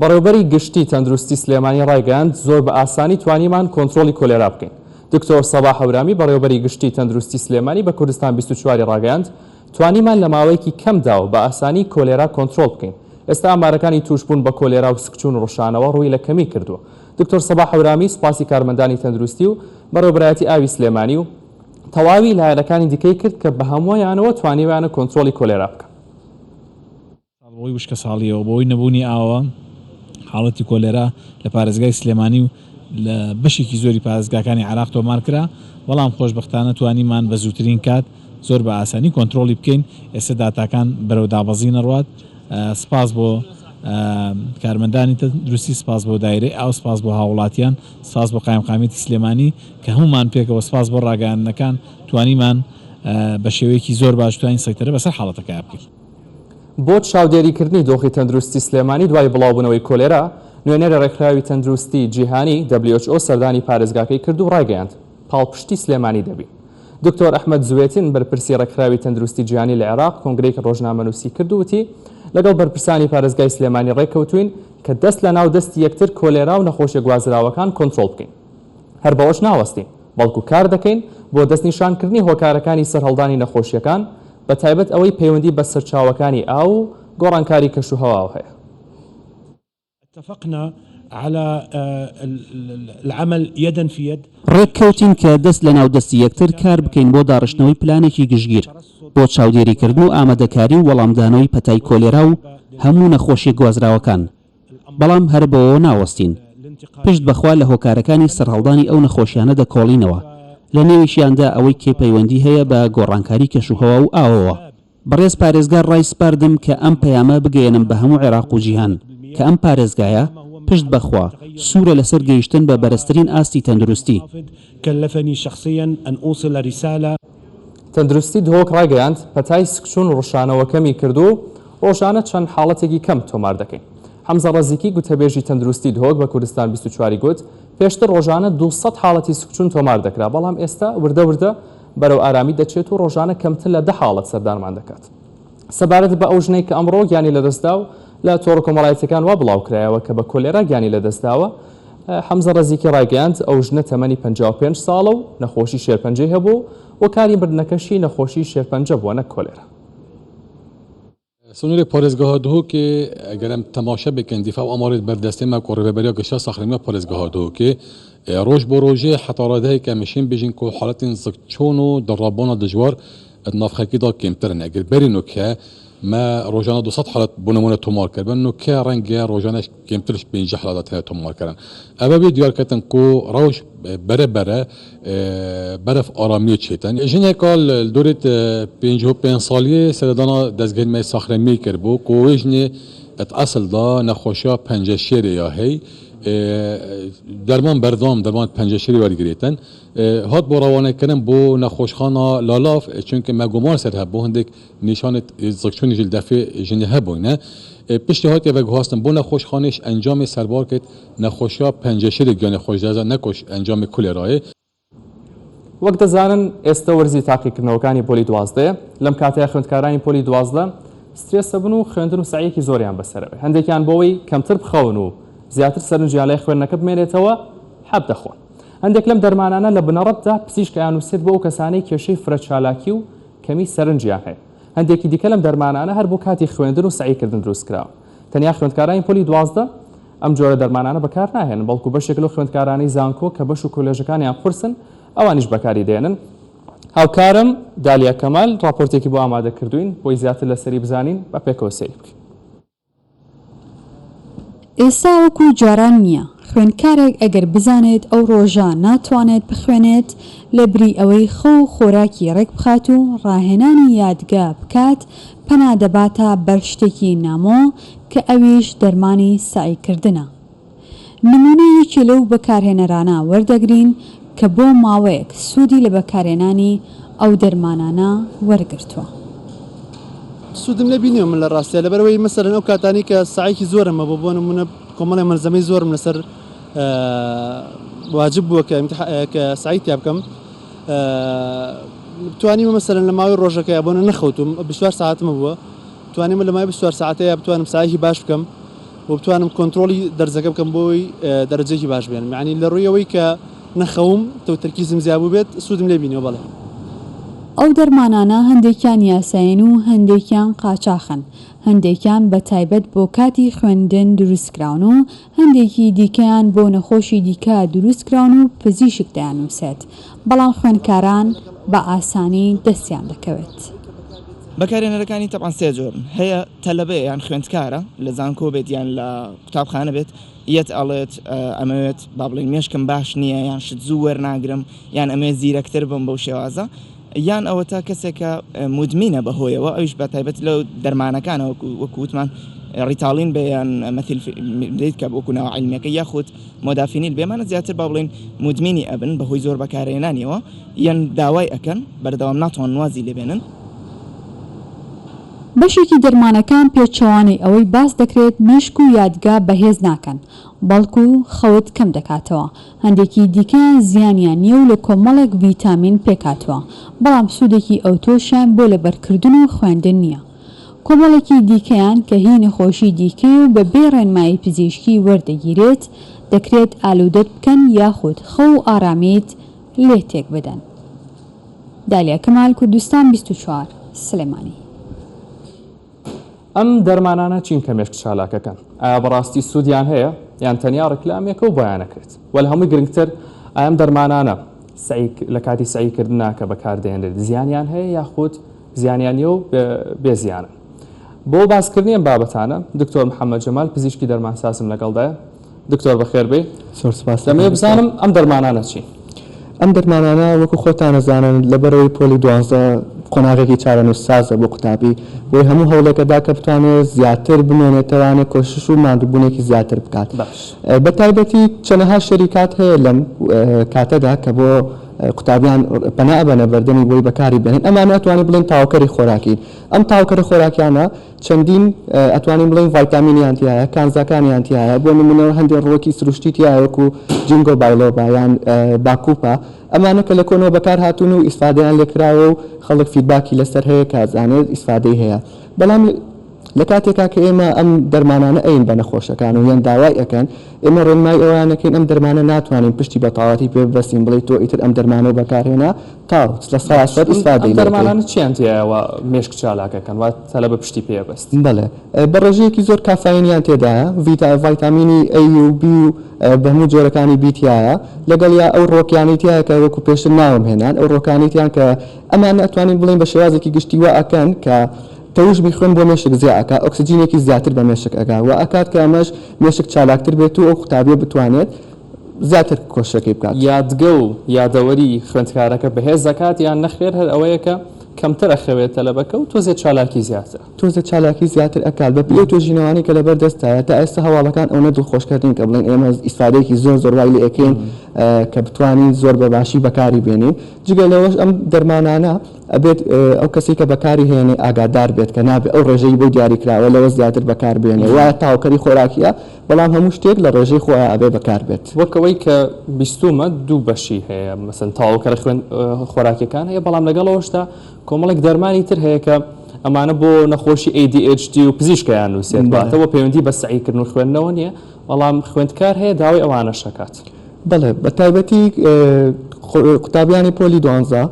بەڕێوبەری گشتی تەندروستی سلێمانی ڕایگەیاند، زۆر بە ئاسانی توانیمان کۆنترۆڵی کۆلێرا بکەین. دکتۆر سەباح هەورامی بەڕێوبەری گشتی تەندروستی سلێمانی بە کوردستان 24 ی ڕاگەیاند، توانیمان لە ماوەیەکی کەمدا و بە ئاسانی کۆلێرا کۆنترۆڵ بکەین. ئێستا ئامارەکانی تووشبوون بە کۆلێرا و سکچوون و ڕشانەوە ڕووی لە کەمی کردووە. دکتۆر سەباح هەورامی سوپاسی کارمەندانی تەندروستی و بەڕێوبەرایەتی ئاوی سلێمانی و تەواوی لایەنەکانی دیکەی کرد کە بە هەموویانەوە توانیویانە کۆنترۆڵی کۆلێرا بکەن. ساڵ بەهۆی وشکەساڵییەوە، بەهۆی نەبوونی ئاوەوە حاڵەتی کۆلێرا لە پارێزگای سلێمانی و لە بەشێکی زۆری پارێزگاکانی عێراق تۆمارکرا، بەڵام خۆشبەختانە توانیمان بە زووترین کات زۆر بە ئاسانی کۆنترۆڵی بکەین، ئێستا داتاکان بەرەو دابەزین ئەڕوات، سپاس بۆ کارمەندانی تەندروستی، سپاس بۆ دایرەی ئاو، سپاس بۆ هاووڵاتیان، سپاس بۆ قایمقامیەتی سلێمانی کە هەموومان پێکەوە، سپاس بۆ ڕاگەیاندنەکان توانیمان بە شێوەیەکی زۆر باش توانین سەیتەرە بەسەر حاڵەتەکەیا بکەین. بۆ چاودێریکردنی دۆخی تەندروستی سلێمانی دوای بڵاوبوونەوەی کۆلێرا، نوێنەری ڕێکخراوی تەندروستی جیهانی، who، سەردانی پارێزگاکەی کرد و ڕایگەیاند، پاڵپشتی سلێمانی دەبین. دکتۆر ئەحمەد زوێتین، بەرپرسی ڕێکخراوی تەندروستی جیهانی لە عێراق کۆنگرەیەکی ڕۆژنامەنووسی کرد و وتی، لەگەڵ بەرپرسانی پارێزگای سلێمانی ڕێککەوتووین کە دەست لەناو دەستی یەکتر کۆلێرا و نەخۆشیە گوازراوەکان کۆنترۆڵ بکەین. هەر بەوەش ناوەستین، بەڵکو کار دەکەین بۆ دەستنیشانکردنی هۆکارەکانی سەرهەڵدانی نەخۆشییەکان، بەتایبەت ئەوەی پەیوەندی بە سەرچاوەکانی ئاو و گۆڕانکاری کەشوهەواوە هەیە. اتفقنا على العمل يدا في يد. ڕێککەوتین کە دەست لەناو دەستی یەکتر کار بکەین بۆ داڕشتنەوەی پلانێکی گشتگیر بۆ چاودێریکردن و ئامادەکاری و وەڵامدانەوەی پەتای کۆلێرا و هەموو نەخۆشیە گوازراوەکان، بەڵام هەر بەوەوە ناوەستین، پشت بەخوا لە هۆکارەکانی سەرهەڵدانی ئەو نەخۆشیانە دەکۆڵینەوە، لە نێویشیاندا ئەوەی کەی پەیوەندی هەیە بە گۆڕانکاری کەشوهەوا و ئاوەوە. بەڕێز پارێزگار ڕایسپاردم کە ئەم پەیامە بگەیەنم بە هەموو عێراق و جیهان کە ئەم پارێزگایە، پشت بە خوا، سوورە لەسەر گەیشتن بە بەرزترین ئاستی تەندروستی. تەندروستی دهۆک ڕایگەیاند، پەتای سکچوون ڕشانەوە کەمی کردووە و ڕۆژانە چەند حاڵەتێکی کەم تۆمار دەکەین. حەمزە ڕەزیکی گوتەبێژی تەندروستی دهۆک بە کوردستان 24 ی گوت، پێشتر ڕۆژانە 200 حاڵەتی سکچوون تۆمار دەکرا، بەڵام ئێستا وردە وردە بەرەو ئارامی دەچێت و ڕۆژانە کەمتر لە دە حاڵەت سەردانمان دەکات. سەبارەت بە ئەو ژنەی کە ئەمڕۆ گیانی لەدەستدا و لە تۆڕە کۆمەڵایەتیەکان وا بڵاوکرایەوە کە بە کۆلێرا گیانی لەدەستداوە، حەمزە ڕەزیکی ڕایگەیاند، ئەو ژنە تەمەنی 55 ساڵە و نەخۆشی شێرپەنجەی هەبوو و هۆکاری مردنەکەشی نەخۆشی شێرپەنجە بووە نەک کۆلێرا. سنوورê parêzgeha Duhokê eger em temaşe bikin dîfa ew amarê di ber destê me ku rêveberiya giştiya saxlemiya parêzgeha Duhokê roj bo rojê heta radeyeke em şên bijîn ku haletên zikçûn û dilrabûna dijwar di nav xelkê de kêmtir in. Eger berî nûke me rojane 200 halet bo nimûne tomar kiribin nûke rengê rojane kêmtir ji 50 halet têne tomarkirin. Ev e wê diyar ketin ku rewş bere bere Beref aramiyê çêten. Jineka li dorê 55 saliyê seredana dezgehên me saxremiyê kiribû ku wê jinê di esil de nexweşiya penceşêrê ya hey derman berdewam derman penceşêrê wergirêtin. Hat bo rewanekirin bo nexweşxana Lalav çunke me guman ser hebû hindik nîşanê zikçûnê jî li defê jinê hebûne. Piştî hatiye veguhastin bo nexweşxanê ji encamê serbar ket Nexweşiya penceşêrê giyanê xwe ji dest da nekuş encamê kolerayê. وەک دەزانن ئێستە وەرزی تاقیکردنەوەکانی پۆلی دوازدەیە، لەم کاتەیا خوێندکارانی پۆلی 12 سترێس ئەبن و خوێندن و سەعیەکی زۆریان بەسەرەوەی، هەندێکیان بۆوەی کەمتر بخەون و زیاتر سەرنجیان لای خوێندنەکە بمێنێتەوە حەب دەخۆن. هەندێک لەم دەرمانانە لە بنەڕەتدا پزیشک ئەیانووسێت بۆ ئەو کەسانەی کێشەی فرەچالاکی و کەمی سەرنجیان هەیە. هەندێکی دیکە لەم دەرمانانە هەر بۆ کاتی خوێندن و سەعیکردن دروستکراون. تەنیا خوێندکارانی پۆلی 12 ئەم جۆرە دەرمانانە بەکار ناهێنن، بەڵکو بەشێک لەو خوێندکارانەی زانکۆ کە بەش و کۆلێژەکانیان قورسن ئەوانیش بەکاری دێنن. هاوکارم دالیا کەمال ڕاپۆرتێکی بۆ ئامادە کردووین بۆی زیاتر لەسەری بزانین، با پێکەوە سەیری بکەین. ئێستا وەکو جاران نییە، خوێندکارێک ئەگەر بزانێت ئەو ڕۆژە ناتوانێت بخوێنێت، لەبری ئەوەی خەو و خۆراکی ڕێکبخات و ڕاهێنانی یادگە بکات، پەنا دەباتە بەر شتێکی نامۆ کە ئەویش دەرمانی سەعیکردنە. نموونەی یەکێ لەو بەکارهێنەرانە وەردەگرین کە بۆ ماوەیەک سوودی لە بەکارهێنانی ئەو دەرمانانە وەرگرتووە. سوودم لێ بینیوە من لە ڕاستیا لەبەرئەوەی مەسەلەن ئەو کاتانەی کە سەعیەکی زۆرم هەبوو بۆ نموونە کۆمەڵێ مەلزەمەی زۆرم لەسەر واجب بووە کە کە سەعی تیا بکەم توانیمە مەسەلەن لە ماوەی ڕۆژەکەیا بۆ نەخەوتوم 24 سەعاتم بووە توانیمە لە ماوەی 24 سەعاتەیا بتوانم سەعیەکی باش بکەم. و بتوانم کۆنترۆڵی دەرزەکە بکەم بۆی دەرەجەیەکی باش بێنم یانی لە ڕووی ئەوەی کە نەخەوم تۆ تەرکیزم زیاد بووبێت سوودم لێ بینیوە بەڵێ. ئەو دەرمانانە هەندێکیان یاسایین و هەندێکیان قاچاخن، هەندێکیان بە تایبەت بۆ کاتی خوێندن دروستکراون و هەندێکی دیکەیان بۆ نەخۆشی دیکە دروستکراون و پزیشک دەیاننووسێت، بەڵام خوێندکاران بە ئاسانی دەستیان دەکەوێت. بەکارهێنەرەکانی تەبعەن سێ جۆرن، هەیە تەلەبەیە یان خوێندکارە لە زانکۆ بێت یان لە قوتابخانە بێت، یەت ئەڵێت ئەمەوێت با بڵێین مێشکم باش نییە یان شت زوو وەرناگرم یان ئەمەوێت زیرەکتر بم بەو شێوازە، یان ئەوەتا کەسێکە مودمینە بەهۆیەوە ئەویش بە تایبەت لەو دەرمانەکانە وەکو وەکو وتمان ڕیتاڵین بێ یان مەثیل فینیدەیت کە وەکو ناوە عیلمیەکە یاخود مۆدافینیل بێ ئەمانە زیاتر با بڵێین مودمینی ئەبن بەهۆی زۆر بەکارهێنانیەوە یان داوای ئەکەن بەردەوام ناتوانن وازی لێ بێنن. بەشێکی دەرمانەکان پێچەوانەی ئەوەی باس دەکرێت مێشک و یادگا بەهێز ناکەن، بەڵکو خەوت کەم دەکاتەوە، هەندێکی دیکەیان زیانیان نییە و لە کۆمەڵێک ڤیتامین پێکهاتووە، بەڵام سوودێکی ئەوتۆشیان بۆ لەبەرکردن و خوێندن نییە. کۆمەڵێکی دیکەیان کە هی نەخۆشی دیکەیە و بەبێ ڕێنمایی پزیشکی وەردەگیرێت، دەکرێت ئالوودەت بکەن یاخود خەو و ئارامیت لێ تێکبدەن. دالیا کەمال، کوردستان 24، سلێمانی. ئەم دەرمانانە چین کە مێشک چالاکەکەن؟ ئایا بەڕاستی سوودیان هەیە یان تەنیا ڕیکلامێکە و بۆیان ئەکرێت؟ وە لە هەمووی گرنگتر ئایا ئەم دەرمانانە سەعی لە کاتی سەعی کردنا کە بەکاردێنرێت زیانیان هەیە یاخود زیانیان نییە و بێ زیانن؟ بۆ باسکردنی ئەم بابەتانە دکتۆر محەممەد جەمال پزیشکی دەرمانسازم لەگەڵدایە. دکتۆر بەخێر بێی. زۆر سپاس. دەمەوێت بزانم ئەم دەرمانانە چین؟ ئەم دەرمانانە وەکو خۆتان ئەزانن لەبەرئەوەی پۆلی 12 قۆناغێکی چارەنووسسازە بۆ قوتابی بۆیە هەموو هەوڵێک ئەدا کە بتوانێت زیاتر بمێنێتەوانێ کۆشش و ماندووبوونێکی زیاتر بکات باش. بە تایبەتی چەنەها شەریکات هەیە لەم کاتەدا کە بۆ قوتابیان پەنا ئەبەنە بەردەمی بۆی بەکاری بێنن ئەمانە ئەتوانین بڵێین تەواوکەری خۆراکین ئەم تەواوکەرە خۆراکیانە چەندین ئەتوانین بڵێین ڤایتامینیان تیایە، کانزاکانیان تیایە، بۆ نموونە هەندێ ڕووەکی سروشتی تیایە وەکو جینگۆ بایلۆبا یان باکوپا، ئەمانە کە لە کۆنەوە بەکار هاتوون و ئیسفادەیان لێ کراوە و خەڵک feedback ی لەسەر هەیە کە ئەزانێت ئیسفادەی هەیە. بەڵام لە کاتێکا کە ئێمە ئەم دەرمانانە ئەین بە نەخۆشەکان و یان داوای ئەکەن، ئێمە ڕێنمایی ئەوەیان ئەکەین ئەم دەرمانە ناتوانین پشتی بە تەواوەتی پێ ببەستین بڵێی تۆ ئیتر ئەم دەرمانەو بەکار هێنا تاو 100% ئەم ئیسفادەی لێ ئەکەی. دەرمانانە چیان تیایە وا مێشک چالاک ئەکەن وا تەلەبە پشتی پێ ئەبەست؟ بەڵێ بە ڕێژەیەکی زۆر کافاینیان تێدایە، ڤیتا ڤایتامینی A و B و بە هەموو جۆرەکانی B تیایە، لەگەڵیا ئەو ڕۆکیانەی تیایە کە وەکو پێشتر ناوم هێنان ئەو ڕۆکانەی تیان کە ئەمانە ئەتوانین بڵێین بە شێوازێکی گشتی وا ئەکەن کە تەوژمی خوێن بۆ مێشک زیا ئەکا ئۆکسجینێکی زیاتر بە مێشک ئەگا وا ئەکات کە ئەمەش مێشک چالاکتر بێت و ئەو قوتابیە بتوانێت زیاتر کۆششەکەی بکات. یادگە و یادەوەری خوێندکارەکە بەهێز دەکات یان نەخێر هەر ئەوەیە کە کەمتر ئەخەوێت تەلەبەکە و تۆزێ چالاکی زیاترە. تۆزێ چالاکی زیاتر ئەکات بە پێی ئەو توێژینەوانەی کە لەبەر دەستایە تا ئێستا هەواڵەکان ئەونە دڵخۆشکەر نین کە بڵێین ئێمە ئیسفادەیەکی زۆر زۆر وای لێ ئەکەین کە بتوانین زۆر بە باشی بەکاری بێنین جگە لەوەش ئەم دەرمانانە ئەبێت ئەو کەسەی کە بەکاری هێنێ ئاگادار بێت کە نابێ ئەو ڕێژەی بۆی دیاری کراوە لەوە زیاتر بەکار بێنێ وایە تەواوکەری خۆراکیە بەڵام هەموو شتێک لە ڕێژەی خۆیا ئەبێ بەکار بێت. وەک ئەوەی کە بیستوومە دوو بەشی هەیە مەسەن تەواوکەرە خوێن خۆراکیەکان هەیە بەڵام لەگەڵ ئەوەشدا کۆمەڵێک دەرمانی تر هەیە کە ئەمانە بۆ نەخۆشی ADHD و پزیشکیان نووسێت واتە وە پەیوەندی بە سەعیکردن و خوێندنەوە نییە بەڵام خوێندکار هەیە داوای ئەوانەش ئەکات. بەڵێ بە تایبەتی قوتابیانی پۆلی دوانزە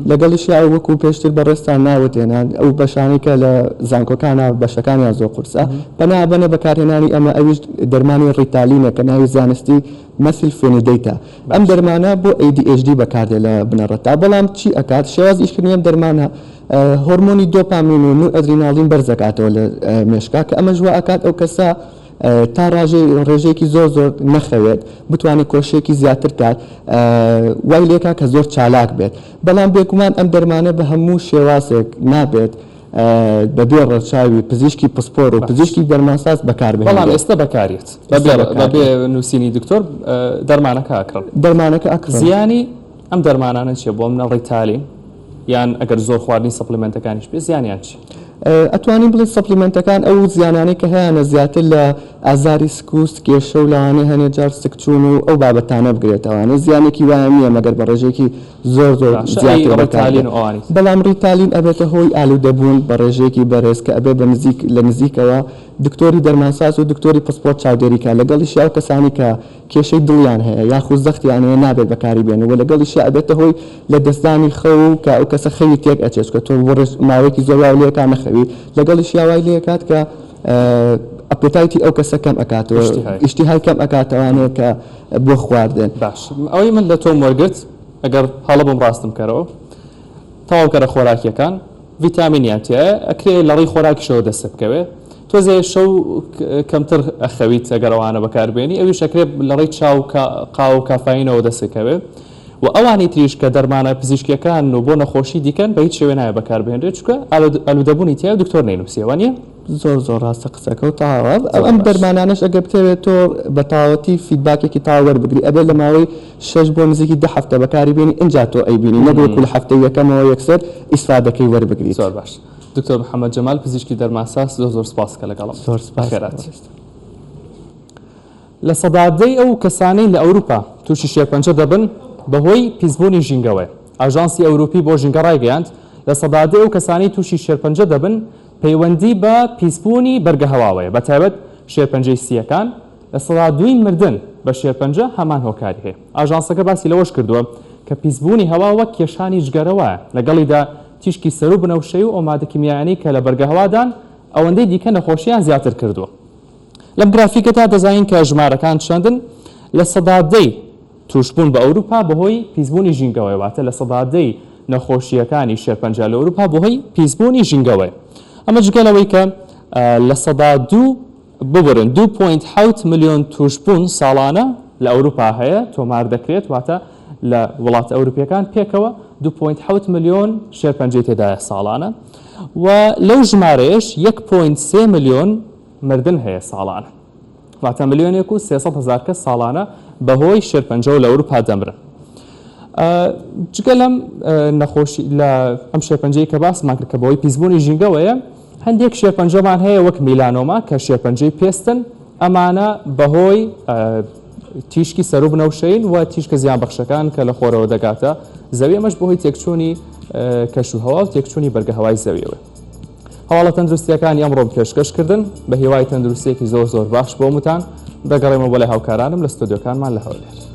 لەگەڵیشیا وەکو پێشتر بەڕێزتان ناوت هێنان ئەو بەشانەی کە لە زانکۆکانە بەشەکانیان زۆر قورسە پەنا بەنە بەکارهێنانی ئەمە ئەویش دەرمانی ڕیتالینە کە ناوی زانستی methylphenidate ە ئەم دەرمانە بۆ ADHD بەکاردێ لە بنەڕەتدا بەڵام چی ئەکات شێوازی ئیشکردنی ئەم دەرمانە هۆرمۆنی دۆپامین و نورئەدریناڵین بەرزەکاتەوە لە مێشکا کە ئەمەش وا ئەکات ئەو کەسە تا ڕاژەی ڕێژەیەکی زۆر زۆر نەخەوێت بتوانێت کۆششێکی زیاتر کات وای لێکا کە زۆر چالاک بێت بەڵام بێگومان ئەم دەرمانە بە هەموو شێوازێک نابێت بەبێ ڕەچاوی پزیشکی پسپۆر و پزیشکی دەرمانساز بەکار بەڵام ئێستا بەکارێت بەبێ نووسینی دکتۆر دەرمانەکە ئەکڕن دەرمانەکە ئەکڕن زیانی ئەم دەرمانانە چیە بۆ منە ڕیتالین یان ئەگەر زۆر خواردنی supplement ەکانیش بێ زیانیان چیە؟ ئەتوانین بڵێین supplement ەکان ئەو زیانانەی کە هەیانە زیاتر لە ئازاری سک و سکێشە و لەوانەیە هەنێ جار سکچوون و ئەو بابەتانە بگرێتەوانێ زیانێکی وایان نییە مەگەر بە ڕێژەیەکی زۆر زۆر باشە ئەی زیاتر بەکار ڕیتالین بێت و ئەوانی تر؟ بەڵام ڕیتالین ئەبێتە هۆی ئالوودەبوون بە ڕێژەیەکی بەرز کە ئەبێ بە نزیک لە نزیکەوە. دکتۆری دەرمانساز و دکتۆری پسپۆر چاودێری کا، لەگەڵیشیا ئەو کەسانەی کە کێشەی دڵیان هەیە یاخود زەختیان هەیە نابێت بەکاری بێنن و لەگەڵیشیا ئەبێتە هۆی لەدەستدانی خەو کە ئەو کەسە خەوی تێک ئەچێت چونکە تۆ بۆ ماوەیەکی زۆر واو لێکا نەخەوی لەگەڵیشیا وای لێکات کە appetite ی ئەو کەسە کەم ئەکاتەوە ئیشتیهای کەم ئەکاتەوانەیە کە بۆ خواردن. باش ئەوەی من لە تۆم وەرگرت ئەگەر هەڵە بووم ڕاستم کەرەوە تەواوکەرە خۆراکیەکان ڤیتامینیان تیایە ئەکرێ لە ڕێی خۆراکیشەوە دەست بکەوێ تۆزێ شەو کەمتر ئەخەویت ئەگەر ئەوانە بەکاربێنی ئەویش ئەکرێ لە ڕێی چا و قاوە و کافاینەوە دەست بکەوێ و ئەوانی تریش کە دەرمانە پزیشکیەکان و بۆ نەخۆشی دیکەن بە هیچ شێوەیە نابێ بەکاربهێنرێت چونکە ئالوودەبوونی تیایە و دکتۆر نەینووسیە وانیە؟ زۆر زۆر ڕاستە قسەکە و تەواوە ئەم دەرمانانەش ئەگەر بتەوێت تۆ بە تەواوەتی feedback ێکی تەواو وەربگری ئەبێت لە ماوەی شەش بۆ نزیکی دە هەفتە بەکاری بێنی ئینجا تۆ ئەیبینی نەک وەکو لە هەفتەی یەکەمەوە یەکسەر ئیسفادەکەی وەربگریت. زۆر باش دکتۆر محمد جەمال پزیشکی دەرمانساز زۆر زۆر سپاس کە لەگەڵم. زۆر سپاس. بەخێرهاتی. 10% ی ئەو کەسانەی لە ئەوروپا تووشی شێرپەنجە دەبن بەهۆی پیسبوونی ژینگەوەیە. ئاژانسی ئەوروپی بۆ ژینگە ڕایگەیاند، 10% ی ئەو کەسانەی تووشی شێرپەنجە دەبن پەیوەندی بە پیسبوونی بەرگەهەواوەیە، بەتایبەت شێرپەنجەی سییەکان، 2% ی مردن بە شێرپەنجە هەمان هۆکاری هەیە. ئاژانسەکە باسی لەوەش کردووە کە پیسبوونی هەوا وەک کێشانی جگەرە وایە، لەگەڵیدا تیشکی سەروو بنەوشەیی و ئەو مادە کیمیایانەی کە لە بەرگەهەوادان ئەوەندەی دیکە نەخۆشییان زیاتر کردووە. لەم گرافیکەدا دەزانین کە ژمارەکان چەندن، 10% ی تووشبوون بە ئەوروپا بەهۆی پیسبوونی ژینگەوەیە، واتە 10% ی نەخۆشییەکانی شێرپەنجە لە ئەوروپا بەهۆی پیسبوونی ژینگەوەیە. ئەمە جگە لەوەی کە 2% ببورن 2.7 ملیۆن تووشبوون ساڵانە لە ئەوروپا هەیە تۆمار دەکرێت، واتە لە وڵاتە ئەوروپییەکان پێکەوە 2.7 ملیۆن شێرپەنجەی تێدایە ساڵانە و لەو ژمارەیەش 1.3 ملیۆن مردن هەیە ساڵانە واتە ملیۆنێک و 300 هەزار کەس ساڵانە بەهۆی شێرپەنجەوە لە ئەوروپا دەمرن. جگە لەم نەخۆشی لە ئەم شێرپەنجەی کە باسمان کرد کە بەهۆی پیسبوونی ژینگەوەیە هەندێک شێرپەنجەمان هەیە وەک میلانۆما کە شێرپەنجەی پێستن ئەمانە بەهۆی تیشکی سەروو بنەوشەین و تیشکە زیانبەخشەکان کە لە خۆرەوە دەگاتە زەوی ئەمەش بەهۆی تێکچوونی کەشوهەوا و تێکچوونی بەرگەهەوای زەویەوە. هەواڵە تەندروستیەکانی ئەمڕۆم پێشکەش کردن، بە هیوای تەندروستیەکی زۆر زۆر باش بۆ هەمووتان، دەگەڕێمەوە بۆ لای هاوکارانم لە ستۆدیۆکانمان لە هەولێر.